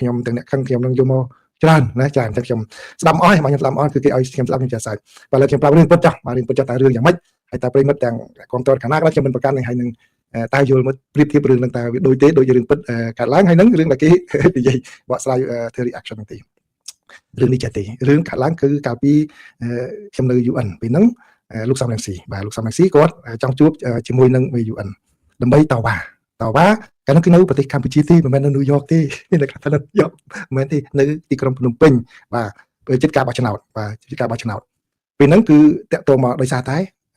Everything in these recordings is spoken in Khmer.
ខ្ញុំទាំងអ្នកខឹងខ្ញុំនឹងយកមកច្រើនណាច្រើនតែខ្ញុំស្ដាប់អស់បាទខ្ញុំស្ដាប់អស់គឺគេឲ្យខ្ញុំស្ដាប់ខ្ញុំចេះសើចបាទឥឡូវខ្ញុំប្រាប់រឿងពិតចោះបាទរឿងពិតចោះតើរឿងយ៉ាងម៉េចហើយតើប្រិមិត្តទាំងគ្រប់តរខាងណាក៏ខ្ញុំមិនប្រកាន់នឹងហើយនឹងតើយល់មកប្រៀបធៀបរឿងនឹងតើវាដូចទេដូចរឿងពិតកើតឡើងហើយនឹងរឿងដែលគេនិយាយបកស្រាយធ្វើ reaction ហ្នឹងទេរឿងនេះចេះទេរឿងកើតឡើងគឺកាលពីខ្ញុំនៅ UN ពេលហ្នឹងលោកសំរងស៊ីបាទលោកសំរងស៊ីគាត់ចង់ជួបជាមួយនឹង UN ដើម្បីតវ៉ាតវ៉ាកាលនោះគឺនៅប្រទេសកម្ពុជាទេមិនមែននៅញូវយ៉កទេមានតែថានៅញូវយ៉កមិនមែនទេនៅទីក្រុងភ្នំពេញបាទជិតការបោះឆ្នោតបាទជិតការបោះឆ្នោតពេលហ្នឹងគឺតាក់ទងមកដោយសារតែ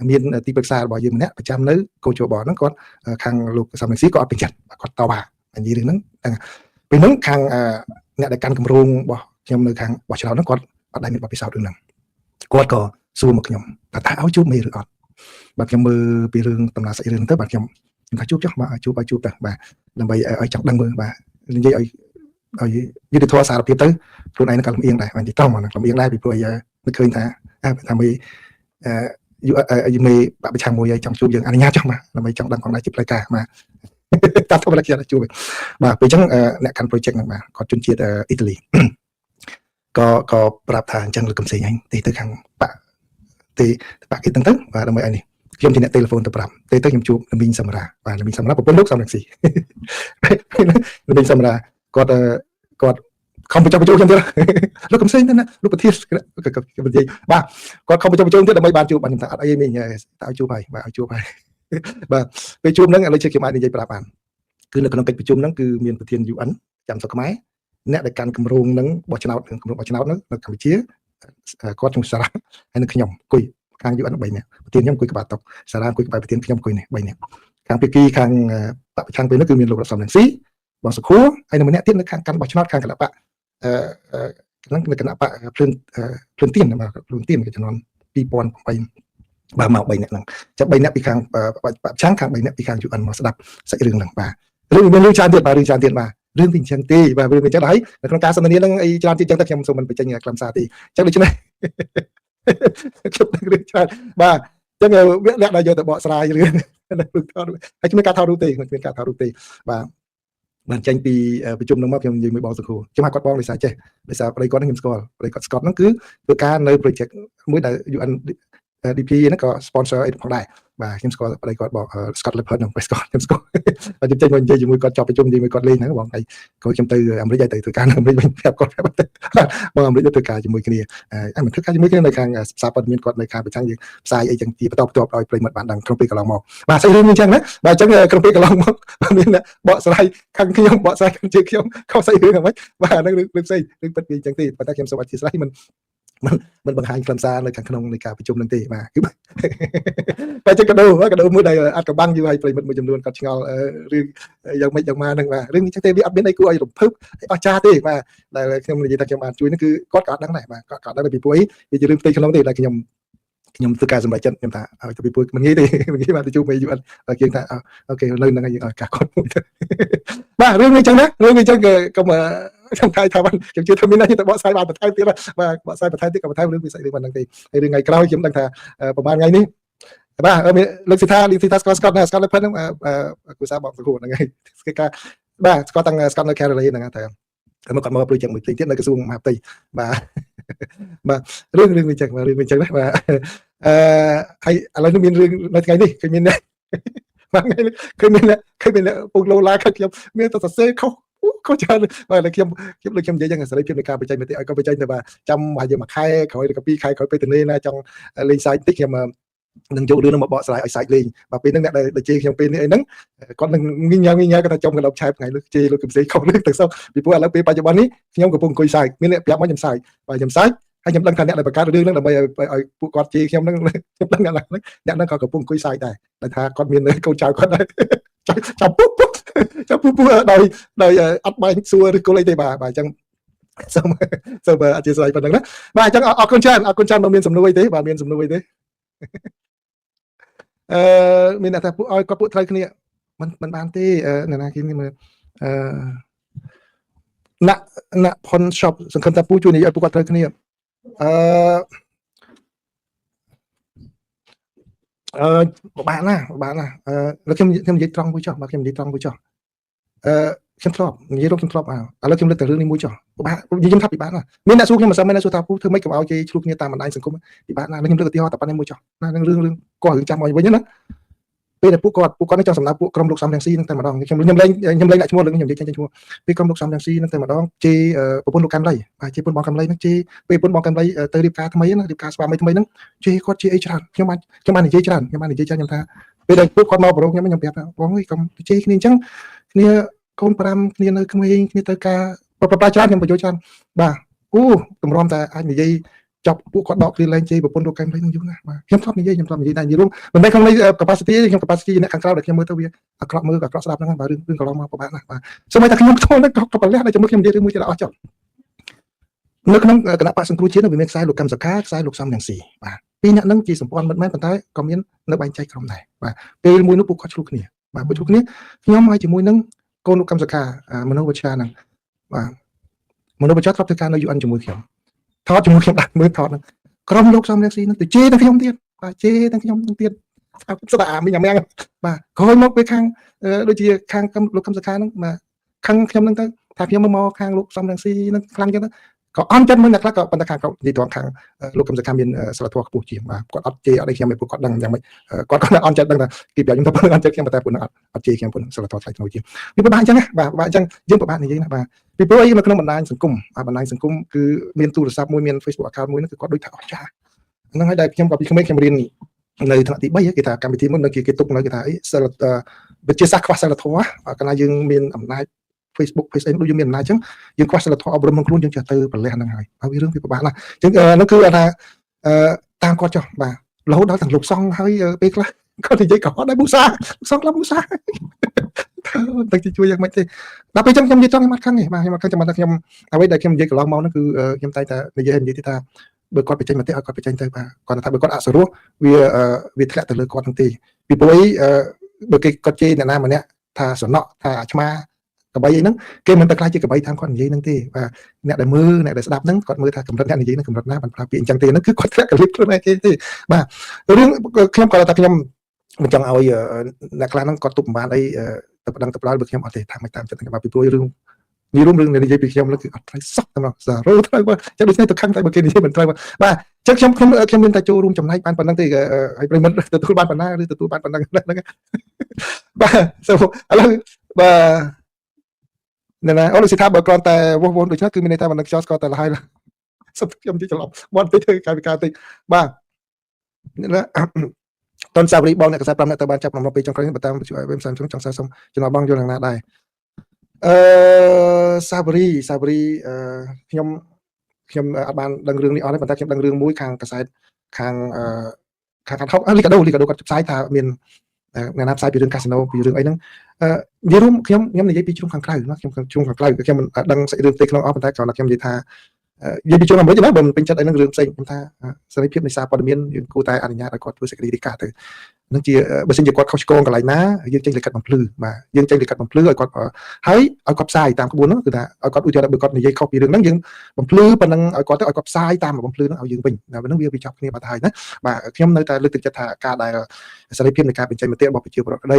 មានទីប្រឹក្សារបស់យើងម្នាក់ប្រចាំនៅកោជបហ្នឹងគាត់ខាងលោកសំរងស៊ីក៏អត់ពេញចិត្តគាត់តវ៉ានិយាយរឿងហ្នឹងពេលហ្នឹងខាងអ្នកដែលកាន់គម្រោងរបស់ខ្ញុំនៅខាងបោះឆ្នោតហ្នឹងគាត់អត់ដែលមានបទពិសោធន៍រឿងហ្នឹងគាត់ក៏សួរមកខ្ញុំថាតើឲ្យជួបមេឬអត់បាទខ្ញុំមើលពីរឿងដំណើរសាច់រឿងទៅបាទខ្ញុំខ្ញុំថាជួបចុះបាទជួបឲ្យជួបទៅបាទដើម្បីឲ្យចង់ដឹងមើលបាទនិយាយឲ្យឲ្យយុទ្ធធម៌សារភាពទៅខ្លួនឯងក៏លំអៀងដែរបាទនិយាយត្រង់មកលំអៀងដែរពីព្រោះអីនឹកឃើញថាថាមេអឺយូមេបពប្រឆាំងមួយឲ្យចង់ជួបយើងអនុញ្ញាតចុះបាទដើម្បីចង់ដឹងផងដែរជាផ្លូវការបាទតាមធម្មតាខ្ញុំជួបបាទពេលអញ្ចឹងអ្នកកាន់ project ហ្នឹងបាទគាត់ជនជាតិអ៊ីតាលីក៏ក៏ប្រាប់ថាអញ្ចឹងលោកកំសែងអញទេទៅខាងបាក់ទេបាក់គេទាំងទៅបាទដើម្បីឲ្យនេះខ្ញុំជាអ្នកទូរស័ព្ទទៅប្រាប់ទេទៅខ្ញុំជួបលមីងសំរាបាទលមីងសំរាប្រពន្ធលោកសំរងស៊ីលមីងសំរាគាត់គាត់ខំបញ្ចុះបញ្ចូលខ្ញុំទៀតលោកកំសែងទៅណាលោកប្រធានខ្ញុំនិយាយបាទគាត់ខំបញ្ចុះបញ្ចូលទៀតដើម្បីបានជួបបាទខ្ញុំថាអត់អីមីងតើឲ្យជួបហើយបាទឲ្យជួបហើយបាទពេលជួបហ្នឹងឥឡូវជាខ្ញុំអាចនិយាយប្រាប់បានគឺនៅក្នុងកិច្ចប្រជុំហ្នឹងគឺមានប្រធាន UN ចាំស្រុកខ្មែរអ្នកដែលកាន់គម្រោងហ្នឹងបោះឆ្នោតគម្រោងបោះឆ្នោតហ្នឹងនៅកម្ពុជាគាត់ឈ្មោះសារ៉ាហើយនឹងខ្ញុំអង្គុយខាង UN 3នាក់ប្រធានខ្ញុំអង្គុយក្បាលតុសារ៉ាអង្គុយក្បែរប្រធានខ្ញុំអង្គុយនេះ3នាក់ខាងភាគីខាងបពប្រឆាំងពេលនោះគឺមានលោករដ្ឋសំរងស៊ីបងសុខួរហើយនឹងម្នាក់ទៀតនៅខាងកាន់បោះឆ្នោតខាងគណៈបកអឺហ្នឹងនៅគណៈបកភ្លឿនភ្លឿនទៀនបាទភ្លឿនទៀនគេចំនួន2008បាទមក3នាក់ហ្នឹងចាប់3នាក់ពីខាងបពប្រឆាំងខាង3នាក់ពីខាង UN មកស្ដាប់សាច់រឿងហ្នឹងបាទរឿងមានរឿងច្រើនទៀតបាទរឿងច្រើនទៀតបាទរឿងវាអញ្ចឹងទេបាទរឿងវាអញ្ចឹងហើយនៅក្នុងការសន្ទនាហ្នឹងអីច្រើនទៀតអញ្ចឹងទៅខ្ញុំសូមមិនបញ្ចេញខ្លឹមសារទេអញ្ចឹងដូច្នេះខ្ញុំនឹងរឿងច្រើនបាទអញ្ចឹងវគ្គអ្នកដែលយកទៅបកស្រាយរឿងរឿងថតហើយគ្មានការថតរូបទេគ្មានការថតរូបទេបាទបានចេញពីប្រជុំនឹងមកខ្ញុំនិយាយមួយបងសុខួរខ្ញុំហៅគាត់បងដោយសារចេះដោយសារប្តីគាត់ហ្នឹងខ្ញុំស្គាល់ប្តីគាត់ស្កតហ្នឹងគឺធ្វើការនៅ project មួយដែល UN DP ហ្នឹងក៏ sponsor អីផងដែរបាទខ្ញុំស្គាល់ប្តីគាត់បង Scott Leopard ហ្នឹង Scott ខ្ញុំស្គាល់បាទខ្ញុំចេញមកនិយាយជាមួយគាត់ចប់ប្រជុំនិយាយមួយគាត់លេងហ្នឹងបងហើយក៏ខ្ញុំទៅអាមេរិកឲ្យទៅធ្វើការនៅអាមេរិកវិញប្រាប់គាត់ប្រាប់បងអាមេរិកទៅធ្វើការជាមួយគ្នាហើយមិនធ្វើការជាមួយគ្នានៅខាងសារព័ត៌មានគាត់នៅខាងប្រចាំយើងផ្សាយអីចឹងទីបន្តបន្ទាប់ឲ្យប្រិមិត្តបានដឹងក្នុងពេលកន្លងមកបាទស្អីរឿងនេះចឹងណាបាទអញ្ចឹងក្នុងពេលកន្លងមកមានបកស្រាយខាងខ្ញុំបកស្រាយខាងជើងខ្ញុំខុសស្អីរឿងហ្នឹងបាទហ្នឹងរឿងផ្សេងរឿងពិតវាអញ្ចឹងទេប៉ុន្តែខ្ញុំសូមអធិស្ឋានមិនមិនមិនបង្ហាញខ្លឹមសារនៅខាងក្នុងនៃការប្រជុំនឹងទេបាទគឺបាទចឹងកដោកដោមួយដែលអត់កបាំងយូរហើយប្រិមិត្តមួយចំនួនគាត់ឆ្ងល់រឿងយ៉ាងម៉េចយ៉ាងម៉ាហ្នឹងបាទរឿងនេះចឹងទេវាអត់មានអីគួរឲ្យរំភើបអស្ចារ្យទេបាទដែលខ្ញុំនិយាយថាខ្ញុំបានជួយហ្នឹងគឺគាត់ក៏អត់ដឹងដែរបាទគាត់ក៏អត់ដឹងដែរពីព្រោះអីវាជារឿងផ្ទៃក្នុងទេដែលខ្ញុំខ្ញុំធ្វើការសម្រេចចិត្តខ្ញុំថាឲ្យទៅពីព្រោះមិនងាយទេមិនងាយបាទទៅជួបមេយូអត់គេថា OK នៅហ្នឹងយើងឲ្យការគាត់មួយទៅបាទរឿងនេះចឹងណារឿងនេះចឹងកុំខ្ញុំថាថាបានខ្ញុំជឿថាមានអ្នកទៅបកស្រាយបានបន្ថែមទៀតបាទបកស្រាយបន្ថែមទៀតក៏បន្ថែមរឿងពិសេសរឿងហ្នឹងទេហើយរឿងថ្ងៃក្រោយខ្ញុំដឹងថាប្រហែលថ្ងៃនេះបាទមានលោកសិដ្ឋាលោកសិដ្ឋាស្គាល់ស្កតណាស្កតលើផិនហ្នឹងគូសាបងសង្គមហ្នឹងហើយគេការបាទស្គាល់តាំងស្កតនៅ Caroline ហ្នឹងតែមកគាត់មក project មួយផ្សេងទៀតនៅក្រសួងមហាផ្ទៃបាទបាទរឿងរឿងវាចឹងបាទរឿងវាចឹងណាបាទអឺហើយឥឡូវនេះមានរឿងនៅថ្ងៃនេះឃើញមានបាទថ្ងៃនេះឃើញមានឃើញមានពងលោឡាខ្ញុំមានតែសរសេរខុសខុសច្រើនបាទខ្ញុំខ្ញុំដូចខ្ញុំនិយាយចឹងសេរីភាពនៃការបញ្ចេញមតិឲ្យគាត់បញ្ចេញទៅបាទចាំហើយយើងមួយខែក្រោយឬក៏ពីរខែក្រោយពេលទៅនេះណាចង់លេងសើចតិចខ្ញុំនឹងយករឿងនឹងមកបកស្រាយឲ្យសាច់លេងបាទពេលហ្នឹងអ្នកដែលជេរខ្ញុំពេលនេះអីហ្នឹងគាត់នឹងងញ៉ាងញ៉ាគាត់ថាចំកណ្ដុបឆែបថ្ងៃលើជេរលោកកំសេខុសលើទាំងសោះពីព្រោះឥឡូវពេលបច្ចុប្បន្ននេះខ្ញុំកំពុងអង្គុយសើចមានអ្នកប្រាប់មកខ្ញុំសើចបាទខ្ញុំសើចហើយខ្ញុំដឹងថាអ្នកដែលបង្កើតរឿងហ្នឹងដើម្បីឲ្យពួកគាត់ជេរខ្ញុំហ្នឹងខ្ញុំដឹងអ្នកហ្នឹងអ្នកហ្នឹងក៏កំពុងអង្គុយសើចដែរដែលថាគាត់មានកូនចៅគាត់ដែរចាំពុះពុះចាំពុះពុះដោយដោយអត់បាញ់សួរឬគល់អីទេបាទបាទអញ្ចឹងសូមសូមអធិស្ឋានប៉ុណ្្នឹងណាបាទអញ្ចឹងអរគុណច្រើនអរគុណច្រើនបើមានសំណួរអីទេបាទមានសំណួរអីទេអឺមានអ្នកថាពួកឲ្យគាត់ពួកត្រូវគ្នាមិនមិនបានទេអ្នកណាគេនេះមើលអឺណាក់ណាក់ផុន shop សង្ឃឹមថាពូជួយនិយាយឲ្យពួកគាត់ត្រូវគ្នាអឺអឺពិបាកណាស់ពិបាកណាស់អឺខ្ញុំខ្ញុំនិយាយត្រង់មួយចុះបាទខ្ញុំនិយាយត្រង់មួយចុះអឺ ខ្ញុំធ្លាប់និយាយរកខ្ញុំធ្លាប់ឥឡូវខ្ញុំលើកតែរឿងនេះមួយចុះពិបាកនិយាយខ្ញុំថាពិបាកណាស់មានអ្នកសួរខ្ញុំមិនសមមានអ្នកសួរថាពូធ្វើម៉េចកុំឲ្យគេឆ្លោះគ្នាតាមបណ្ដាញសង្គមពិបាកណាស់ខ្ញុំលើកឧទាហរណ៍តែប៉ុណ្្នេះមួយចុះណានឹងរឿងរឿងគាត់រឿងចាំមកវិញណាពេលដែលពួកគាត់នេះចង់សម្ដៅពួកក្រុមលោកសំរងស៊ីនឹងតែម្ដងខ្ញុំលែងដាក់ឈ្មោះលើខ្ញុំនិយាយចេញឈ្មោះពេលក្រុមលោកសំរងស៊ីនឹងតែម្ដងជេរប្រពន្ធលោកកែមលីបាទជេរប្រពន្ធបងកែមលីនឹងជេរពេលប្រពន្ធបងកែមលីទៅរៀបការថ្មីណារៀបការស្វាមីថ្មីហ្នឹងជេរគាត់ជេរអីច្រើនខ្ញុំបាននិយាយច្រើនខ្ញុំបាននិយាយច្រើនខ្ញុំថាពេលដែលពួកគាត់មកប្រងខ្ញុំខ្ញុំប្រាប់ថាបងអើយកុំជេរគ្នាអញ្ចឹងគ្នាកូន5គ្នានៅក្មេងគ្នាទៅការប្រប្រច្រើនខ្ញុំបញ្យល់ច្រើនបាទអូតម្រាំតែអាចនិយាយចប់ពួកគាត់ដកឃ្លាលែងជេរប្រពន្ធលោកកែមលីនឹងយូរណាស់បាទខ្ញុំធ្លាប់និយាយខ្ញុំធ្លាប់និយាយតែនិយាយរួមមិនមែនក្នុងន័យ capacity ខ្ញុំ capacity អ្នកខាងក្រៅដែលខ្ញុំមើលទៅវាអាក្រក់មើលអាក្រក់ស្ដាប់ហ្នឹងបាទរឿងរឿងកន្លងមកពិបាកណាស់បាទសូម្បីតែខ្ញុំផ្ទាល់ហ្នឹងក៏ប្រលះដែរជាមួយខ្ញុំនិយាយរឿងមួយទៀតអស់ចុះនៅក្នុងគណៈបក្សសង្គ្រោះជាតិវាមានខ្សែលោកកឹមសុខាខ្សែលោកសំរងស៊ីបាទពីរអ្នកហ្នឹងជាសម្ព័ន្ធមិត្តមែនប៉ុន្តែក៏មាននៅបែងចែកក្រុមដែរបាទពេលមួយនោះពួកគាត់ឆ្លោះគ្នាបាទពួកឆ្លោះគ្នាខ្ញុំហើយជាមួយនឹងកូនលោកកឹមសុខាមនោវិជ្ជាហ្នឹងបាទមនោវិជ្ជាធ្លាប់ធ្វើការនៅ UN ជាមួយខ្ញុំថតជាមួយខ្ញុំដាក់មើលថតហ្នឹងក្រុមលោកសំរងស៊ីហ្នឹងទៅជេរទាំងខ្ញុំទៀតបាទជេរទាំងខ្ញុំទាំងទៀតស្ដាអាមីញ៉ាំបាទក្រោយមកពេលខាងដូចជាខាងលោកកឹមសុខាហ្នឹងបាទខាងខ្ញុំហ្នឹងទៅថាខ្ញុំមកខាងលោកសំរងស៊ីហ្នឹងខ្លាំងចឹងទៅក៏អន់ចិត្តមួយអ្នកខ្លះក៏ប៉ុន្តែខាងក៏និយាយត្រង់ខាងលោកកឹមសុខាមានសិលធម៌ខ្ពស់ជាងបាទគាត់អត់ជេរអត់អីខ្ញុំឯងពួកគាត់ដឹងយ៉ាងម៉េចគាត់គាត់អន់ចិត្តដឹងថាគេប្រាប់ខ្ញុំថាប៉ុណ្្នឹងអន់ចិត្តខ្ញុំប៉ុន្តែពួកហ្នឹងអត់ជេរខ្ញុំពួកហ្នឹងសិលធម៌ថ្លៃថ្នូរជាងវាពិបាកអញ្ចឹងណាបាទពិបាកអញ្ចឹងយើងពិបាកនិយាយណាបាទពីព្រោះអីនៅក្នុងបណ្ដាញសង្គមបណ្ដាញសង្គមគឺមានទូរស័ព្ទមួយមាន Facebook account មួយហ្នឹងគឺគាត់ដូចថាអស្ចារ្យហ្នឹងហើយដែលខ្ញុំក៏ពីក្មេងខ្ញុំរៀននៅថ្នាក់ទី3គេថាកម្មវិធីមុននៅគេទុកនៅគេថាអីសិលវិទ្យាសាស្ត្រខ្វះសិលធម៌កាលណាយើងមានអំណាច Facebook Face អីដូចយើងមានអំណាចអញ្ចឹងយើងខ្វះសិលធម៌អប់រំក្នុងខ្លួនយើងចេះទៅប្រលះហ្នឹងហើយហើយវារឿងវាពិបាកណាស់អញ្ចឹងហ្នឹងគឺថាអឺតាមគាត់ចុះបាទរហូតដល់ទាំងលោកសង្ឃហើយពេលខ្លះគាត់និយាយក៏អត់ដែរប៊ូសាលោកសង្ឃខ្លះប៊ូសាតែជួយយ៉ាងម៉េចទេដល់ពេលអញ្ចឹងខ្ញុំនិយាយត្រង់ខ្ញុំអត់ខឹងទេបាទខ្ញុំអត់ខឹងចាំថាខ្ញុំអ្វីដែលខ្ញុំនិយាយកន្លងមកហ្នឹងគឺខ្ញុំតែតែនិយាយនិយាយថាបើគាត់បញ្ចេញមតិឲ្យគាត់បញ្ចេញទៅបាទគាត់ថាបើគាត់អសរោះវាវាធ្លាក់ទៅលើគាត់ហ្នឹងទេពីព្រោះអីបើគេគាត់ជេរអ្នកណាម្នាក់ថាសំណក់ថាអាឆ្មាកបីអីហ្នឹងគេមិនទៅខ្លាចជាកបីតាមគាត់និយាយហ្នឹងទេបាទអ្នកដែលមើលអ្នកដែលស្ដាប់ហ្នឹងគាត់មើលថាកម្រិតអ្នកនិយាយហ្នឹងកម្រិតណាបានប្រើពាក្យអញ្ចឹងទេហ្នឹងគឺគាត់ធ្លាក់កលិបខ្លួនឯងគេទេបាទរឿងខ្ញុំគាត់ថាខ្ញុំមិនចង់ឲ្យអ្នកខ្លះហ្នឹងគាត់ទប់មិនបានអីទៅប្តឹងទៅផ្ដាល់បើខ្ញុំអត់ទេថាមិនតាមចិត្តខ្ញុំបាទពីព្រោះរឿងនិយាយរួមរឿងនិយាយពីខ្ញុំគឺអត់ត្រូវសោះតែមកសារ៉ូត្រូវបាទចឹងដូច្នេះទៅខឹងតែបើគេនិយាយមិនត្រូវបាទចឹងខ្ញុំខ្ញុំខ្ញុំមានតែចូលរួមចំណែកបានប៉ុណ្្នឹងទេហើយប្រិមិត្តទទួលបានប៉ុណ្ណាឬទទួលបានប៉ុណ្្នឹងហ្នឹងបាទ so ឥឡូវបាទណែណាអូលោកសិដ្ឋាបើគ្រាន់តែវោះវោះដូច្នេះគឺមានន័យថាមិននឹងខ្យល់ស្គាល់តែលហើយសុំខ្ញុំនិយាយច្រឡំមាត់តិចធ្វើកាយវិការតិចបាទណាតនសាវរីបងអ្នកកសែត5អ្នកទៅបានចាប់ក្នុងពេលចុងក្រោយនេះបើតាមវិទ្យុ FM សាមចង់សាសុំចំណងបងយល់យ៉ាងណាដែរអឺសាវរីសាវរីអឺខ្ញុំខ្ញុំអត់បានដឹងរឿងនេះអស់ទេប៉ុន្តែខ្ញុំដឹងរឿងមួយខាងកសែតខាងអឺខាងខាងថុកលីកាដូលីកាដូគាត់ផ្សាយថាមានអ្នកណាផ្សាយពីរឿងកាស៊ីណូពីរឿងអីហ្នឹងអឺនិយាយរួមខ្ញុំខ្ញុំនិយាយពីជ្រុងខាងក្រៅណាខ្ញុំជ្រុងខាងក្រៅខ្ញុំមិនដឹងសាច់រឿងផ្ទៃក្នុងអស់ប៉ុន្តែគ្រាន់តែខ្ញុំនិយាយថានិយាយពីជ្រុងអាមេរិកណាបើមិនពេញចិត្តអីហ្នឹងរឿងផ្សេងខ្ញុំថាសេរីភាពនៃសារព័ត៌មានយើងគួរតែអនុញ្ញាតឲ្យគាត់ធ្វើសេចក្តីរាយការណ៍ទៅនឹងជាបើសិនជាគាត់ខុសឆ្គងកន្លែងណាយើងចេញលិខិតបំភ្លឺបាទយើងចេញលិខិតបំភ្លឺឲ្យគាត់ហើយឲ្យគាត់ផ្សាយតាមក្បួនហ្នឹងគឺថាឲ្យគាត់ឧទាហរណ៍បើគាត់និយាយខុសពីរឿងហ្នឹងយើងបំភ្លឺប៉ុណ្ណឹងឲ្យគាត់ទៅឲ្យគាត់ផ្សាយតាមបំភ្លឺហ្នឹងឲ្យយើងវិញហ្នឹងវាវាចប់គ្នាបាត់ហើយណាបាទខ្ញុំនៅតែលើកទឹកចិត្តថាការដែលសេរីភាពនៃការបញ្ចេញមតិរបស់ប្រជាពលរដ្ឋក្តី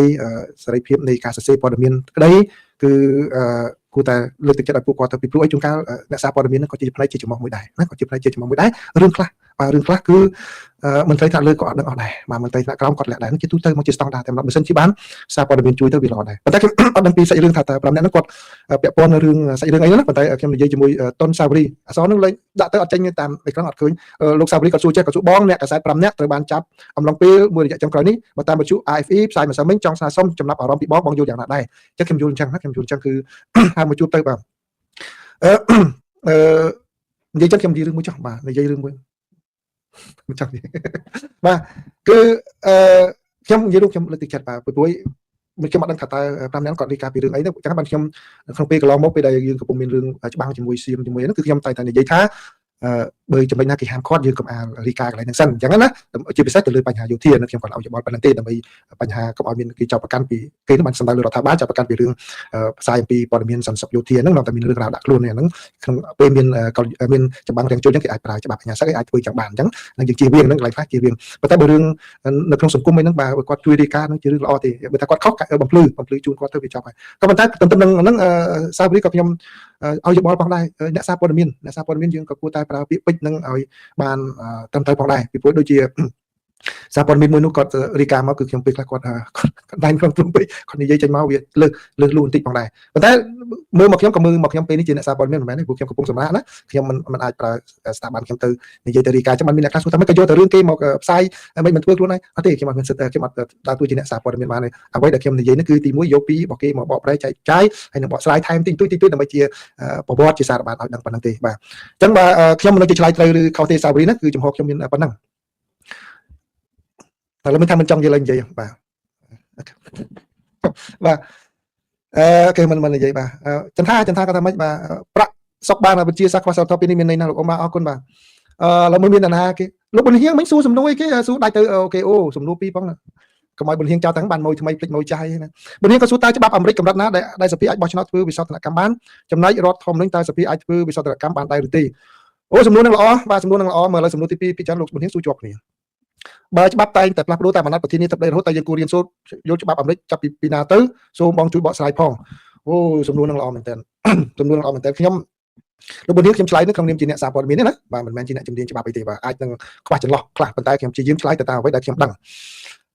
សេរីភាពនៃការសរសេរព័ត៌មានក្តីគឺគួរតែលើកទឹកចិត្តឲ្យពួកគាត់ទៅពីព្រោះអីជួនកាលអ្នកសារព័ត៌មានហ្នឹងក៏ជាផ្នែកជាច្រមុះមួយដែរណាក៏ជាផ្នែកជាច្រមុះមួយដែររឿងខ្លះបាទរឿងខ្លះគឺមន្ត្រីថ្នាក់លើក៏អត់ដឹងអស់ដែរបាទមន្ត្រីថ្នាក់ក្រោមគាត់លាក់ដែរជាទូទៅមកជាស្តង់ដារតែម្ដងបើសិនជាបានសារព័ត៌មានជួយទៅវាល្អដែរប៉ុន្តែខ្ញុំអត់ដឹងពីសាច់រឿងថាតើ5នាក់ហ្នឹងគាត់ពាក់ព័ន្ធនៅរឿងសាច់រឿងអីណាប៉ុន្តែខ្ញុំនិយាយជាមួយតុនសាវរីអក្សរហ្នឹងលេខដាក់ទៅអត់ចេញតាមអេក្រង់អត់ឃើញលោកសាវរីគាត់សួរចេះគាត់សួរបងអ្នកកាសែត5នាក់ត្រូវបានចាប់អំឡុងពេលមួយរយៈចុងក្រោយនេះបើតាមវិទ្យុ AFE ផ្សាយម្សិលមិញចង់ស្នើសុំចំណាប់អារម្មណ៍ពីបងបងយល់យ៉ាងណាដែរអញ្ចឹងខ្ញុំយល់អញ្ចឹងណាខ្ញុំយល់អញ្ចឹងគឺហៅមកជួបទៅបាទអឺអឺនិយាយចឹងខ្ញុំនិយាយរឿងមួយចុះបាទនិយាយរឿងមួយមិនចង់និយាយបាទគឺអឺខ្ញុំនិយាយរួមខ្ញុំលើកទឹកចិត្តបាទព្រោះមិនខ្ញុំអត់ដឹងថាតើ5នាក់គាត់រាយការណ៍ពីរឿងអីទេចឹងបានខ្ញុំក្នុងពេលកន្លងមកពេលដែលយើងកំពុងមានរឿងច្បាំងជាមួយសៀមជាមួយហ្នឹងគឺខ្ញុំតែតែនិយាយថា បើចំណុចណាគេហាមឃាត់យើងកុំអាលរីកាកន្លែងហ្នឹងសិនអញ្ចឹងណាជាពិសេសទៅលើបញ្ហាយោធានឹងខ្ញុំគាត់ឲ្យយោបល់ប៉ុណ្្នឹងទេដើម្បីបញ្ហាកុំឲ្យមានគេចោទប្រកាន់ពីគេនឹងបានសំដៅលើរដ្ឋាភិបាលចោទប្រកាន់ពីរឿងផ្សាយអំពីព័ត៌មានសន្តិសុខយោធាហ្នឹងនាំតែមានរឿងរ៉ាវដាក់ខ្លួនហ្នឹងក្នុងពេលមានមានចម្បាំងរាំងជួលអញ្ចឹងគេអាចប្រើច្បាប់អាជ្ញាសឹកអាចធ្វើចឹងបានអញ្ចឹងនឹងយើងជៀសវាងហ្នឹងកន្លែងខ្លះជៀសវាងប៉ុន្តែបើរឿងនៅក្នុងសង្គមអីហ្នឹងបាទគាត់ជួយរាយការណ៍ហ្នឹងជារឿងល្អទេបើថាគាត់ខុសបំភ្លឺបំភ្លឺជូនគាត់ទៅវាចប់ហើយក៏ប៉ុន្តែទន្ទឹមនឹងហ្នឹងសាវរីក៏ខ្ញុំឲ្យយោបល់ផងដែរអ្នកសារព័ត៌មានអ្នកសារព័ត៌មានយើងក៏គួរតែប្រើពាក្យពេចន៍នឹងឲ្យបានត្រឹមត្រូវផងដែរពីព្រោះដូចជាសារព័ត៌មានមួយនោះគាត់រាយការណ៍មកគឺខ្ញុំពេលខ្លះគាត់គាត់ដាញ់ក្នុងទ្រុងពេកគាត់និយាយចេញមកវាលើសលើសលូបន្តិចផងដែរប៉ុន្តែមើលមកខ្ញុំក៏មើលមកខ្ញុំពេលនេះជាអ្នកសារព័ត៌មានមិនមែនទេព្រោះខ្ញុំកំពុងសម្រាកណាខ្ញុំមិនមិនអាចប្រើស្ថាប័នខ្ញុំទៅនិយាយទៅរាយការណ៍ចឹងបានមានអ្នកខ្លះសួរថាមិនក៏យកតែរឿងគេមកផ្សាយមិនមិនធ្វើខ្លួនឯងអត់ទេខ្ញុំអត់មានសិទ្ធិខ្ញុំអត់ដើរតួជាអ្នកសារព័ត៌មានបានទេអ្វីដែលខ្ញុំនិយាយនេះគឺទីមួយយកពីរបស់គេមកបកប្រែចែកចាយហើយនឹងបកស្រាយថែមតិចតួចតិចតួចដើម្បីជាប្រវត្តិជាសារបានឲ្យដឹងប៉ុណ្្នឹងទេបាទអញ្ចឹងបាទខ្ញុំមិននឹងជាឆ្លើយត្រូវឬខុសទេសាវរីណាគឺចំហខ្ញុំមានប៉ុណ្្នឹងតែឡើយមិនថាមិនចង់និយាយឡើងនិយាយបាទបាទអឺគេមិនមិននិយាយបាទចន្ទថាចន្ទថាគាត់ថាម៉េចបាទប្រាក់សុកបានវិជាសាស្ត្រខ្វះសតពីនេះមានន័យណាស់លោកអ៊ំបាទអរគុណបាទអឺឡើយមួយមានអ្នកណាគេលោកប៊ុនហៀងមិញសួរសំណួរអីគេសួរដាច់ទៅ OK អូសំណួរពីរផងកុំឲ្យប៊ុនហៀងចោលទាំងបានមួយថ្មីភ្លេចមួយចាស់ណាប៊ុនហៀងក៏សួរតើច្បាប់អាមេរិកកម្រិតណាដែលសភាអាចបោះឆ្នោតធ្វើវិសោធនកម្មបានចំណែករដ្ឋធម្មនុញ្ញតើសភាអាចធ្វើវិសោធនកម្មបានដែរឬទេអូសំណួរនឹងល្អបាទសំណួរនឹងល្អមើលឥឡូវសំណួរទី2ពីចាន់លោកប៊ុនហៀងសួរជាប់គ្នាបើច្បាប់តែងតែផ្លាស់ប្ដូរតាមអាណត្តិប្រធានាធិបតីរហូតតែយើងគួររៀនសូត្រយល់ច្បាប់អាមេរិកចាប់ពីពីណាទៅសូមបងជួយបកស្រាយផងអូសំណួរនឹងល្អមែនតើសំណួរនឹងល្អមែនតើខ្ញុំលោកប៊ុនហៀងខ្ញុំឆ្លើយនេះក្នុងនាមជាអ្នកសារព័ត៌មានទេណាបាទមិនមែនជាអ្នកជំនាញច្បាប់អីទេបាទអាចនឹងខ្វះចន្លោះខ្លះប៉ុន្តែខ្ញុំព្យាយាមឆ្លើយទៅតាមអ្វីដែលខ្ញុំដឹ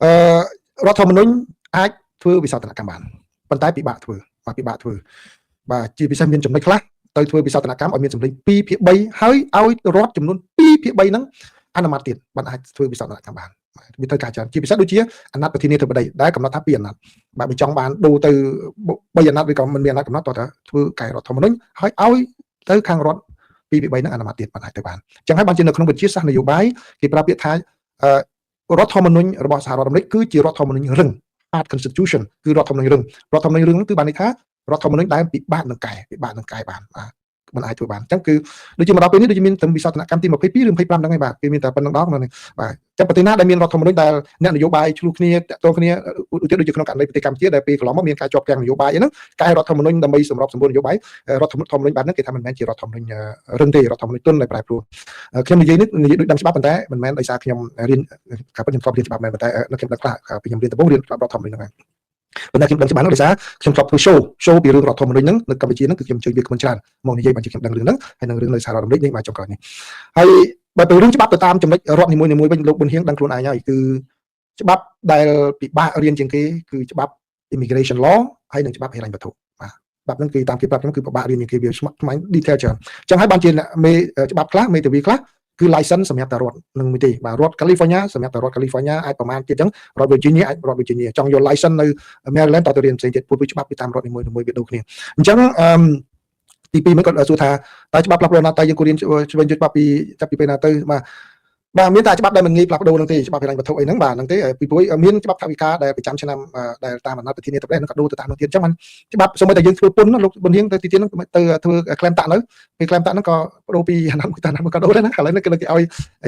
ងអឺរដ្ឋធម្មនុញ្ញអាចធ្វើវិសោធនកម្មបានប៉ុន្តែពិបាកធ្វើបាទពិបាកធ្វើបាទជាពិសេសមានចំណុចខ្លះទៅធ្វើវិសោធនកម្មឲ្យមានសម្លេង2ភាគ3ហើយឲ្យរដ្ឋចំនួន2ភាគ3ហ្នឹងអនុម័តទៀតបានអាចធ្វើវិសោធនកម្មបានវាត្រូវការច្រើនជាពិសេសដូចជាអាណត្តិប្រធានាធិបតីដែលកំណត់ថា2អាណត្តិបាទបើចង់បានដូរទៅ3អាណត្តិឬក៏មិនមានអាណត្តិកំណត់តោះតែធ្វើកែរដ្ឋធម្មនុញ្ញហើយឲ្យទៅខាងរដ្ឋ2ពី3ហ្នឹងអនុម័តទៀតបានអាចទៅបានអញ្ចឹងហើយបានជានៅក្នុងវិទ្យាសាស្ត្រនយោបាយគេប្រាប់ពាក្យថារដ្ឋធម្មនុញ្ញរបស់សហរដ្ឋអាមេរិកគឺជារដ្ឋធម្មនុញ្ញរឹង hard constitution គឺរដ្ឋធម្មនុញ្ញរឹងរដ្ឋធម្មនុញ្ញរឹងគឺបានន័យថារដ្ឋធម្មនុញ្ញដែលពិបាកនឹងកែពិបាកនឹងកែបានបាទมันអាចធ្វើបានអញ្ចឹងគឺដូចជាមកដល់ពេលនេះដូចជាមានត្រឹមវិសោធនកម្មទី22ឬ25ហ្នឹងឯងបាទគេមានតែប៉ុណ្្នឹងដងហ្នឹងបាទចាំប្រទេសណាដែលមានរដ្ឋធម្មនុញ្ញដែលអ្នកនយោបាយឆ្លោះគ្នាតាក់ទងគ្នាឧទាហរណ៍ដូចជាក្នុងករណីប្រទេសកម្ពុជាដែលពេលកន្លងមកមានការជាប់គាំងនយោបាយហ្នឹងកែរដ្ឋធម្មនុញ្ញដើម្បីសម្របសម្រួលនយោបាយរដ្ឋធម្មនុញ្ញបែបហ្នឹងគេថាមិនមែនជារដ្ឋធម្មនុញ្ញរឹងទេរដ្ឋធម្មនុញ្ញទន់ដែលប្រែប្រួលខ្ញុំនិយាយនេះនិយាយដូចដឹងច្បាប់ប៉ុន្តែមិនមែនដោយសារខ្ញុំរៀនការពិតខ្ញុំធ្លាប់រៀនច្បាប់មែនប៉ុន្តែនៅខ្ញុំដឹងខ្លះពីខ្ញុំរៀនដំបូងរៀនច្បាប់រដ្ឋធម្មនុញ្ញហ្នឹងហើយប៉ុន្តែខ្ញុំដឹងច្បាស់នោះដោយសារខ្ញុំធ្លាប់ធ្វើ show ពីរឿងរដ្ឋធម្មនុញ្ញហ្នឹងនៅកម្ពុជាហ្នឹងគឺខ្ញុំជួយវាគ្មិនច្រើនមកនិយាយបានជាខ្ញុំដឹងរឿងហ្នឹងហើយនឹងរឿងនៅសហរដ្ឋអាមេរិកនេះមកចុងក្រោយនេះហើយបើទៅរឿងច្បាប់ទៅតាមចំណុចរដ្ឋនីមួយៗវិញលោកប៊ុនហៀងដឹងខ្លួនឯងហើយគឺច្បាប់ដែលពិបាករៀនជាងគេគឺច្បាប់ immigration law ហើយនិងច្បាប់ហិរញ្ញវត្ថុបាទច្បាប់ហ្នឹងគឺតាមគេប្រាប់ខ្ញុំគឺពិបាករៀនជាងគេវាស្មុគស្មាញ detail ច្រើនអញ្ចឹងហើយបានជាមេច្បាប់ខ្លះមេធាវីខ្លះគឺ license សម្រាប់តែរដ្ឋនឹងមួយទេបាទរដ្ឋ California សម្រាប់តែរដ្ឋ California អាចប្រហែលទៀតអញ្ចឹងរដ្ឋ Virginia អាចរដ្ឋ Virginia ចង់យក license នៅ Maryland តទៅរៀនផ្សេងទៀតព្រោះវាច្បាប់ពីតាមរដ្ឋនីមួយៗវាដូចគ្នាអញ្ចឹងអឺទី2មិនគាត់សួរថាតើច្បាប់ផ្លាស់ប្ដូរណាតើយើងគួររៀនស្វែងយល់ច្បាប់ពីចាប់ពីពេលណាទៅបាទបាទមានតែច្បាប់ដែលមិនងាយផ្លាស់ប្ដូរហ្នឹងទេច្បាប់ហិរញ្ញវត្ថុអីហ្នឹងបាទហ្នឹងទេពីព្រោះមានច្បាប់ថវិកាដែលប្រចាំឆ្នាំដែលតាមអាណត្តិប្រធានាធិបតីហ្នឹងក៏ដូរទៅតាមនោះទៀតអញ្ចឹងបានច្បាប់សូម្បីតែយើងធ្វើពន្ធលោកប៊ុនហៀងទៅទីទៀតហ្នឹងទៅធ្វើ claim tax នៅពេល claim tax ហ្នឹងក៏ប្ដូរពីអាណត្តិមួយទៅអាណត្តិមួយក៏ដូរដែរណាឥឡូវនេះគឺគេឲ្យ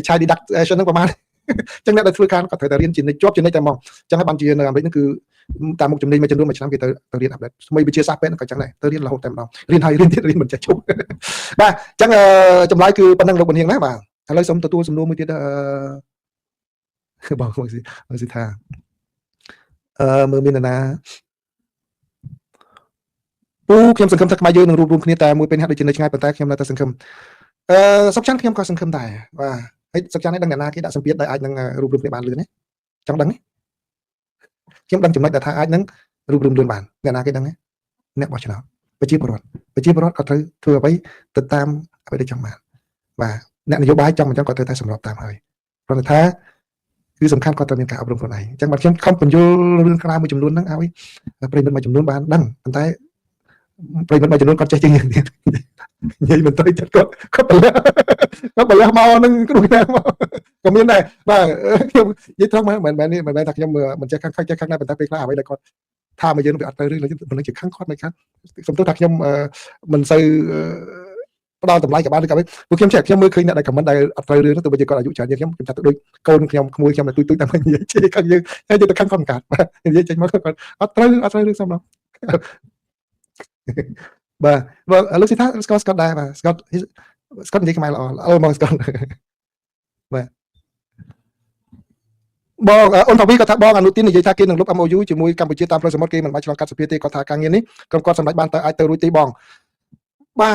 ឆាយ deduction ហ្នឹងប្រហែលអញ្ចឹងអ្នកដែលធ្វើការក៏ត្រូវតែរៀនជានិច្ចជាប់ជានិច្ចតែហ្មងអញ្ចឹងហើយបានជានៅអាមេរិកហ្នឹងគឺតាមមុខជំនាញមួយចំនួនមួយឆ្នាំគេទៅទៅរៀន update ស្មីវិទ្យាសាស្ត្រពេទ្យក៏អញ្ចឹងដែរទៅរៀនរហូតតែម្ដងរៀនហើយរៀនទៀតរៀនមិនចេះឈប់បាទអញ្ចឹងចម្លើយគឺប៉ុណ្្នឹងលោកប៊ុនហៀងណាបាទឥឡូវសូមទទួលសំណួរមួយទៀតអឺបងបងស៊ីបងស៊ីថាអឺមើលមាននរណាពូខ្ញុំសង្ឃឹមថាខ្មែរយើងនឹងរួបរួមគ្នាតែមួយពេលនេះដូចជានៅឆ្ងាយប៉ុន្តែខ្ញុំនៅតែសង្ឃឹមអឺសុកច័ន្ទខ្ញុំក៏សង្ឃឹមដែរបាទហើយសុកច័ន្ទនេះដឹងអ្នកណាគេដាក់សម្ពាធដែលអាចនឹងរួបរួមគ្នាបានលឿនទេចង់ដឹងទេខ្ញុំដឹងចំណុចដែលថាអាចនឹងរួបរួមលឿនបានអ្នកណាគេដឹងទេអ្នកបោះឆ្នោតប្រជាពលរដ្ឋប្រជាពលរដ្ឋក៏ត្រូវធ្វើអ្វីទៅតាមអ្វីដែលចង់បានបាទអ្នកនយោបាយចង់មិនចង់ក៏ត្រូវតែសម្របតាមហើយគ្រាន់តែថាគឺសំខាន់គាត់ត្រូវមានការអប់រំខ្លួនឯងអញ្ចឹងបាទខ្ញុំខំពន្យល់រឿងក្រៅមួយចំនួនហ្នឹងឲ្យប្រិយមិត្តមួយចំនួនបានដឹងប៉ុន្តែប្រិយមិត្តមួយចំនួនគាត់ចេះជាងយើងទៀតនិយាយមិនត្រូវចិត្តគាត់គាត់បលះគាត់បលះមកនឹងគ្រូណាមកក៏មានដែរបាទខ្ញុំនិយាយត្រង់មកមិនមែននេះមិនមែនថាខ្ញុំមិនចេះខាងចេះខាងដែរប៉ុន្តែពេលខ្លះអ្វីដែលគាត់ថាមកយើងវាអត់ត្រូវរឿងមិននឹងជាខឹងគាត់មិនខាងសំទោសថាខ្ញុំមិនសូវ ផ្ដល់តម្លៃក៏បានឬក៏ពួកខ្ញុំចេះខ្ញុំមើលឃើញអ្នកដែល comment ដែលអត់ត្រូវរឿងនោះទោះបីជាគាត់អាយុច្រើនជាងខ្ញុំខ្ញុំថាទៅដូចកូនខ្ញុំក្មួយខ្ញុំដែលទូចទូចតែមិននិយាយជេរខាងយើងហើយយើងទៅខឹងគាត់មិនកើតបាទនិយាយចេញមកគាត់អត់ត្រូវអត់ត្រូវរឿងសំឡងបាទបាទលោកស៊ីថាស្គាល់ស្គាល់ដែរបាទស្គាល់ស្គាល់និយាយខ្មែរល្អល្អមកស្គាល់បាទបងអូនតាវីគាត់ថាបងអនុទិននិយាយថាគេនឹងលុប MOU ជាមួយកម្ពុជាតាមផ្លូវសមុទ្រគេមិនបាច់ឆ្លងកាត់សភាទេគាត់ថាការងារនេះក្រុមគាត់សម្រេចបានតើអាចទៅរួចទេបងបាទ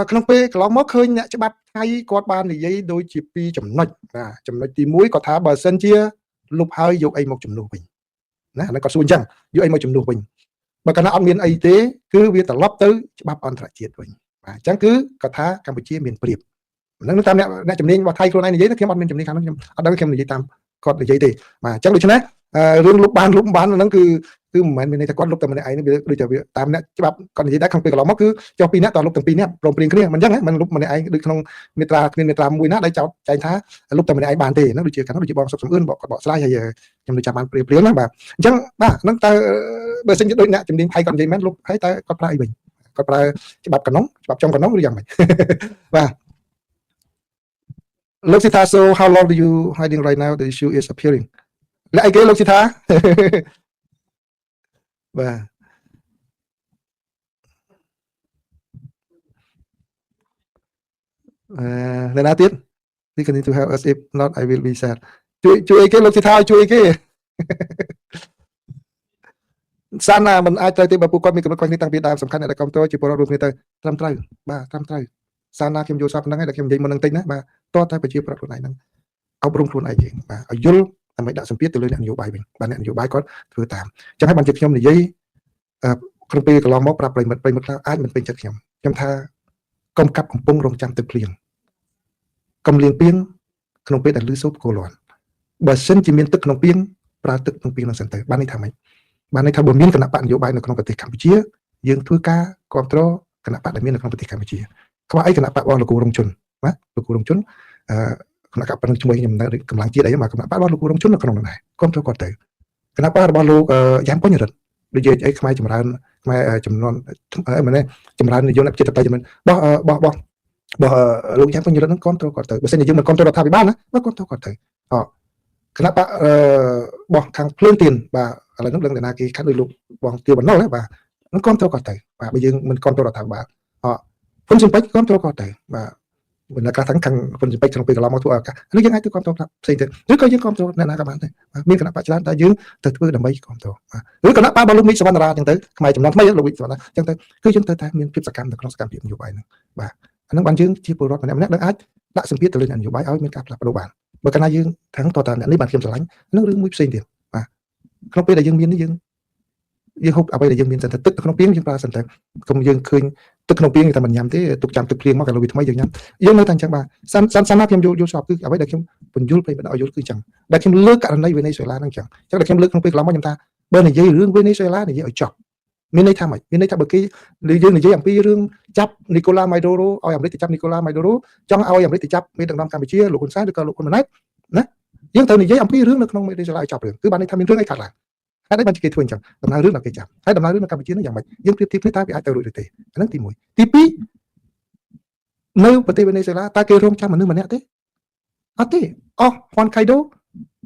ក្នុងពេលកន្លងមកឃើញអ្នកច្បាប់ថៃគាត់បាននិយាយដូចជាពីរចំណុចបាទចំណុចទី1គាត់ថាបើសិនជាលុបហើយយកអីមកជំនួសវិញណាអាហ្នឹងគាត់សួរអញ្ចឹងយកអីមកជំនួសវិញបើកាលណាអត់មានអីទេគឺវាត្រឡប់ទៅច្បាប់អន្តរជាតិវិញបាទអញ្ចឹងគឺគាត់ថាកម្ពុជាមានប្រៀបហ្នឹងតាមអ្នកអ្នកជំនាញរបស់ថៃខ្លួនឯងនិយាយខ្ញុំអត់មានជំនាញខាងហ្នឹងខ្ញុំអត់ដឹងខ្ញុំនិយាយតាមគាត់និយាយទេបាទអញ្ចឹងដូច្នេះរឿងលុបបានលុបបានហ្នឹងគឺគឺមិនមែនមានន័យថាគាត់លុបតែម្នាក់ឯងនេះវាដូចតែវាតាមអ្នកច្បាប់គាត់និយាយដែរក្នុងពេលកន្លងមកគឺចុះពីរនាក់តលុបទាំងពីរនាក់ព្រមព្រៀងគ្នាមិនអញ្ចឹងមិនលុបម្នាក់ឯងដូចក្នុងមាត្រាគ្មានមាត្រាមួយណាដែលចោទចែងថាលុបតែម្នាក់ឯងបានទេហ្នឹងដូចជាខាងនោះដូចជាបងសុកសំអឿនបកគាត់បកស្រាយហើយខ្ញុំដូចចាំបានព្រាលព្រាលណាបាទអញ្ចឹងបាទហ្នឹងតើបើសិនជាដូចអ្នកជំនាញថៃគាត់និយាយមែនលុបហើយតើគាត់ប្រើអីវិញគាត់ប្រើច្បាប់កណុងច្បាប់ចំកណុងឬយ៉ាងម៉េចបាទលោកស៊ីថា So how long do you hiding right now? The issue is appearing លាក់អីគេលោកស៊ីថាបាទអឺអ្នកណាទៀត They continue to help us. If not, I will be sad. ជួយជួយអីគេលោកស៊ីថាជួយអីគេសានណាមិនអាចត្រូវទេបើពួកគាត់មានកំណត់ខ្វះគ្នាតាំងពីដើមសំខាន់អ្នកដែលគ្រប់គ្រងជាពលរដ្ឋរួមគ្នាទៅត្រឹមត្រូវបាទត្រឹមត្រូវសានណាខ្ញុំយល់សពហ្នឹងហើយដែលខ្ញុំនិយាយមុននឹងតិចណាបាទតើតែប្រជាប្រដ្ឋខ្លួនឯងហ្នឹងអប់រំខ្លួនឯងយើងបាទឲ្យយល់ដើម្បីដាក់សម្ពាធទៅលើអ្នកនយោបាយវិញបាទអ្នកនយោបាយគាត់ធ្វើតាមអញ្ចឹងហើយបានជាខ្ញុំនិយាយក្នុងពេលកន្លងមកប្រាប់ប្រិមិត្តប្រិមិត្តខ្លះអាចមិនពេញចិត្តខ្ញុំខ្ញុំថាកុំកាប់កំពុងរងចាំទឹកភ្លៀងកុំលៀងពីងក្នុងពេលដែលលឺសូរផ្គរលាន់បើសិនជាមានទឹកក្នុងពីងប្រើទឹកក្នុងពីងនឹងសិនទៅបានន័យថាម៉េចបានន័យថាបើមានគណៈបកនយោបាយនៅក្នុងប្រទេសកម្ពុជាយើងធ្វើការគ្រប់គ្រងគណៈបកដែលមាននៅក្នុងប្រទេសកម្ពុជាខ្វះអីគណៈបករបស់លោកគ្រូរងជនបាទលោកគ្រូរងជនអឺគណៈបកប៉ុណ្្នឹងឈ្មោះខ្ញុំមិនដឹងកម្លាំងជាតិអីបាទគណៈបករបស់លោកគ្រូរងជននៅក្នុងនោះដែរគ្រប់គ្រងគាត់ទៅគណៈបករបស់លោកយ៉ែមបុញ្ញរិទ្ធដូចជាអីខ្មែរចម្រើនខ្មែរចំនួនមែនទេចម្រើននិយមប្រជាធិបតេយ្យចំណបោះបោះបោះបោះលោកយ៉ែមបុញ្ញរិទ្ធហ្នឹងគ្រប់គ្រងគាត់ទៅបើសិនជាយើងមិនគ្រប់គ្រងរដ្ឋាភិបាលណាបើគ្រប់គ្រងគាត់ទៅអគណៈបកបោះខាងភ្លើងទៀនបាទឥឡូវហ្នឹងដឹងតែណាគេខាត់ដូចលោកបងទាវបណ្ណុលបាទហ្នឹងគ្រប់គ្រងគាត់ទៅបាទបើយើងមិនគ្រប់គ្រងរដ្ឋាភិបាលអហ៊ុនស៊ិនពេជ្រគ្រប់គ្រងគាត់ទៅបាទបណ្ដាការទាំងខាងហ៊ុនស៊ិនពេជ្រក្នុងពេលកន្លងមកធ្វើឱកាសនេះយើងអាចទៅគ្រប់គ្រងផ្សេងទៀតឬក៏យើងគ្រប់គ្រងអ្នកណាក៏បានដែរមានគណៈបកច្រើនតែយើងទៅធ្វើដើម្បីគ្រប់គ្រងបាទឬគណៈបករបស់លោកមីសវណ្ណរាចឹងទៅខ្មែរចំនួនថ្មីលោកមីសវណ្ណរាចឹងទៅគឺយើងត្រូវតែមានភាពសកម្មនៅក្នុងសកម្មភាពនយោបាយហ្នឹងបាទអាហ្នឹងបានយើងជាពលរដ្ឋម្នាក់ម្នាក់នឹងអាចដាក់សម្ពាធទៅលើអ្នកនយោបាយឲ្យមានការផ្លាស់ប្ដូរបានបើកាលណាយើងខាងតតអ្នកនេះបានខ្ញុំស្រឡាញ់ហ្នឹងរឿងមួយផ្សេងទៀតបាទក្នុងពេលដែលយើងមាននេះយើងយើងហូបអ្វីដែលយើងមានសិនទៅទឹកក្នុងពីងយើងប្រើសិនទៅកុំយើងឃើញទឹកក្នុងពីងតែមិនញ៉ាំទេទុកចាំទឹកភ្លៀងមកកាលវាថ្មីយើងញ៉ាំយើងនៅតែអញ្ចឹងបាទសាន់សាន់សាន់ណាខ្ញុំយល់យល់ស្របគឺអ្វីដែលខ្ញុំពន្យល់ប្រិយមិត្តឲ្យយល់គឺអញ្ចឹងដែលខ្ញុំលើកករណីវេណេស៊ុយឡាហ្នឹងអញ្ចឹងអញ្ចឹងដែលខ្ញុំលើកក្នុងពេលកន្លងមកខ្ញុំថាបើនិយាយរឿងវេណេស៊ុយឡានិយាយឲ្យចប់មានន័យថាម៉េចមានន័យថាបើគេយើងនិយាយអំពីរឿងចាប់នីកូឡាម៉ៃដូរ៉ូឲ្យអាមេរិកទៅចាប់នីកូឡាម៉ៃដូរ៉ូចង់ឲ្យអាមេរិកទៅចាប់មេដឹកនាំកម្ពុជាលោកហ៊ុនសែនឬក៏លោកហ៊ុនម៉ាណែតណាយើងត្រូវនិយាយអំពីរឿងនៅក្នុងវេណេស៊ុយឡាឲ្យចប់រឿងគឺបានន័យថាមានរឿងអីកើតឡើងហេតុអីបានជាគេធ្វើអញ្ចឹងដំណើររឿងដល់គេចាប់ហើយដំណើររឿងនៅកម្ពុជានោះយ៉ាងម៉េចយើងប្រៀបធៀបគ្នាតើវាអាចទៅរួចឬទេអាហ្នឹងទី1ទី2នៅប្រទេសវេណេស៊ុយឡាតើគេរងចាំមនុស្សម្នាក់ទេអត់ទេអស់ហ៊ាន់ខៃដូ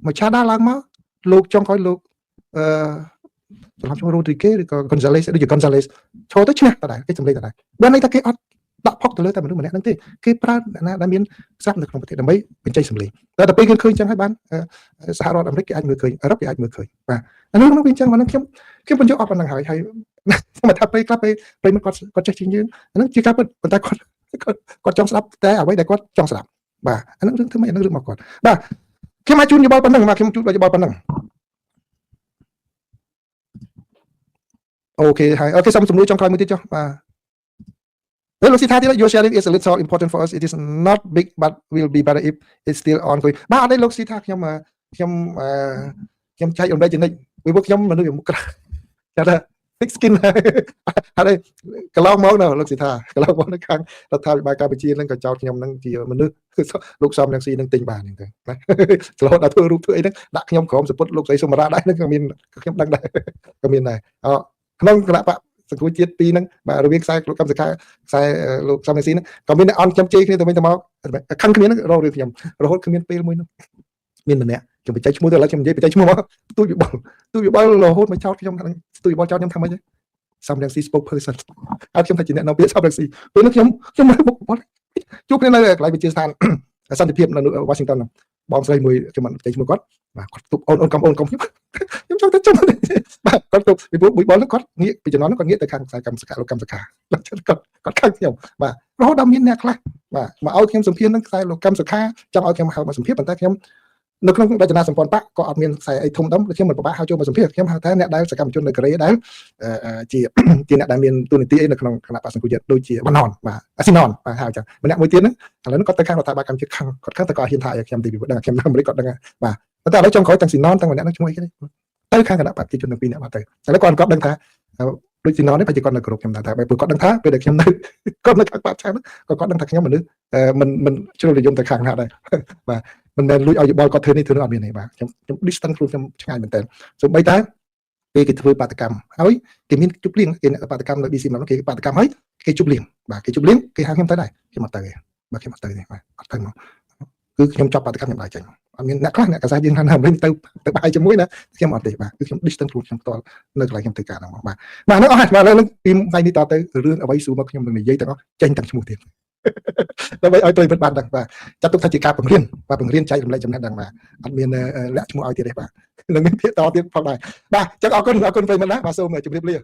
មកឆាដាឡើងមកលោកចុងក្រោយលោកអឺច្រឡំឈ្មោះរ៉ូឌ្រីកេឬក៏កុនហ្សាឡេសដូចជាកុនហ្សាឡេសឈរទៅឈ្នះដដែលគេសម្លេងដដែលបើន័យថាគេអត់ដាក់ផុកទៅលើតែមនុស្សម្នាក់ហ្នឹងទេគេប្រើអ្នកណាដែលមានស្រាប់នៅក្នុងប្រទេសដើម្បីបញ្ចេញសម្លេងតែដល់ពេលគេឃើញអញ្ចឹងហើយបានសហរដ្ឋអាមេរិកគេអាចមើលឃើញអឺរ៉ុបគេអាចមើលឃើញបាទអានោះនោះវាអញ្ចឹងហ្នឹងខ្ញុំខ្ញុំបញ្យល់អត់ប៉ុណ្្នឹងហើយហើយខ្ញុំថាពេលខ្លះពេលប្រិយមិត្តគាត់គាត់ចេះជាងយើងអាហ្នឹងជាការពិតប៉ុន្តែគាត់គាត់គាត់ចង់ស្ដាប់តែអ្វីដែលគាត់ចង់ស្ដាប់បាទអាហ្នឹងរឿងធ្វើម៉េចអាហ្នឹងរឿងមកគាត់បាទខ្ញុំអាចជូនយោបល់ប៉ុណ្្នឹងបាទខ្ញុំជូនយោបល់ប៉ុណ្្នឹង OK ហើយ OK សូមសំណួរចុងក្រោយមួយទៀតចុះបាទលោកស៊ីថាទៀត Your sharing is a little important for us. It is not big, but will be better if it's still ongoing. បាទអត់ទេលោកស៊ីថាខ្ញុំខ្ញុំខ្ញុំចែករំលែកចំណិចពីព្រោះខ្ញុំមនុស្សវាមុខក្រាស់ចាថា thick skin ហើយកន្លងមកណាលោកសិដ្ឋាកន្លងមកនៅខាងរដ្ឋាភិបាលកម្ពុជានឹងក៏ចោទខ្ញុំនឹងជាមនុស្សលោកសំរងស៊ីនឹងទិញបានហ្នឹងទៅណារហូតដល់ធ្វើរូបធ្វើអីហ្នឹងដាក់ខ្ញុំក្រោមសពុតលោកស្រីសុមរាដែរហ្នឹងក៏មានខ្ញុំដឹងដែរក៏មានដែរអក្នុងគណៈបក សង្គ្រោះជាតិពីរហ្នឹងបាទរវាងខ្សែលោកកម្មសខាខ្សែលោកសំរងស៊ីហ្នឹងក៏មានអ្នកអន់ខ្ញុំជេរគ្នាទៅវិញទៅមកខឹងគ្នាហ្នឹងរករឿងខ្ញុំរហូតគ្មានពេលមួយនោះមានម្នាក់ខ្ញុំបច្ចេកឈ្មោះទៅឥឡូវខ្ញុំនិយាយបច្ចេកឈ្មោះមកទូចវិបុលទូចវិបុលរហូតមកចោតខ្ញុំថាទូចវិបុលចោតខ្ញុំថាម៉េចសំរងស៊ី spokesperson ហើយខ្ញុំថាជាអ្នកនាំពាក្យសំរងស៊ីពេលនោះខ្ញុំខ្ញុំមើលមុខបុលជួបគ្នានៅកន្លែងវិទ្យាស្ថានសន្តិភាពនៅ Washington ហ្នឹងបងស្រីមួយខ្ញុំមិនបច្ចេកឈ្មោះគាត់បាទគាត់ទប់អូនអូនកុំអូនកុំខ្ញុំខ្ញុំចង់ទៅជុំបាទគាត់ទប់ពីព្រោះមួយបលនោះគាត់ងាកពីជំនាន់នោះគាត់ងាកទៅខាងខ្សែកម្មសខាលោកកម្មសខាគាត់គាត់ខឹងខ្ញុំបាទរហូតដល់មានអ្នកខ្លះបាទមកឲ្យខ្ញុំសម្ភាសនឹងខ្សែលោកកម្មសខាចង់ឲ្យខ្ញុំហៅមកសម្ភាសប៉ុន្តែខ្ញុំនៅក្នុងរចនាសម្ព័ន្ធបកក៏អត់មានខ្សែអីធំដុំខ្ញុំមិនពិបាកហៅចូលមកសម្ភាសខ្ញុំហៅថាអ្នកដែលសកម្មជននៅកូរ៉េដែលជាជាអ្នកដែលមានតួនាទីអីនៅក្នុងគណៈបកសង្គមជាតិដូចជាវណ្ណនបាទអាស៊ីណនបាទហៅចឹងម្នាក់មួយទៀតហ្នឹងឥឡូវគាត់ទៅខាងរដ្ឋាភិបាលកម្ពុជាខឹងគាត់ខឹងតែគាត់ហ៊ានថាឲ្យខ្ញុំទីពីដឹងខ្ញុំនៅអាមេរិកគាត់ដឹងបាទប៉ុន្តែឥឡូវចុងក្រោយទាំងស៊ីណនទាំងម្នាក់ហ្នឹងឈ្មោះអីគេទៅខាងគណៈបកប្រជាជនទាំងពីរនាក់បាទទៅឥឡូវគាត់គាត់ដឹងថាដូចស៊ីណននេះប្រហែលជាគាត់នៅគ្រប់ខ្ញុំដែរតែព្រោះគាត់ដឹងថាពេលដែលខ្ញុំនៅគាត់នៅខាងបកឆាំក៏គាត់ដឹងថាខ្ញុំមនុស្សមិនមិនជ្រុលនិយមទៅខាងណាដែរបាទមិនមែនលួចឲ្យយោបល់គាត់ធ្វើនេះធ្វើនោះអត់មានទេបាទខ្ញុំខ្ញុំ distance ខ្លួនខ្ញុំឆ្ងាយមែនតើសូម្បីតែពេលគេធ្វើបាតកម្មហើយគេមានជប់លៀងគេបាតកម្មនៅ BC មកគេបាតកម្មហើយគេជប់លៀងបាទគេជប់លៀងគេហៅខ្ញុំទៅដែរខ្ញុំអត់ទៅទេបាទខ្ញុំអត់ទៅទេបាទអត់ទៅមកគឺខ្ញុំចប់បាតកម្មខ្ញុំដើរចេញអត់មានអ្នកខ្លះអ្នកកាសែតយើងថានៅវិញទៅទៅបាយជាមួយណាខ្ញុំអត់ទេបាទគឺខ្ញុំ distance ខ្លួនខ្ញុំផ្ទាល់នៅកន្លែងខ្ញុំធ្វើការហ្នឹងមកបាទបាទហ្នឹងអស់ហើយបាទឥឡូវពីថ្ងៃនេះតទៅរឿងអ្វីសួរមកខ្ញុំនឹងនិយាយទាំងអស់ចេញទាំងឈ្មោះទៀតដើម្បីឲ្យប្រិយមិត្តបានដឹងបាទចាត់ទុកថាជាការបង្រៀនបាទបង្រៀនចែករំលែកចំណេះដឹងបាទអត់មានលាក់ឈ្មោះឲ្យទៀតទេបាទនឹងមានភាគតទៀតផងដែរបាទចឹងអរគុណអរគុណប្រិយមិត្តណាបាទសូមជម្រាបលា។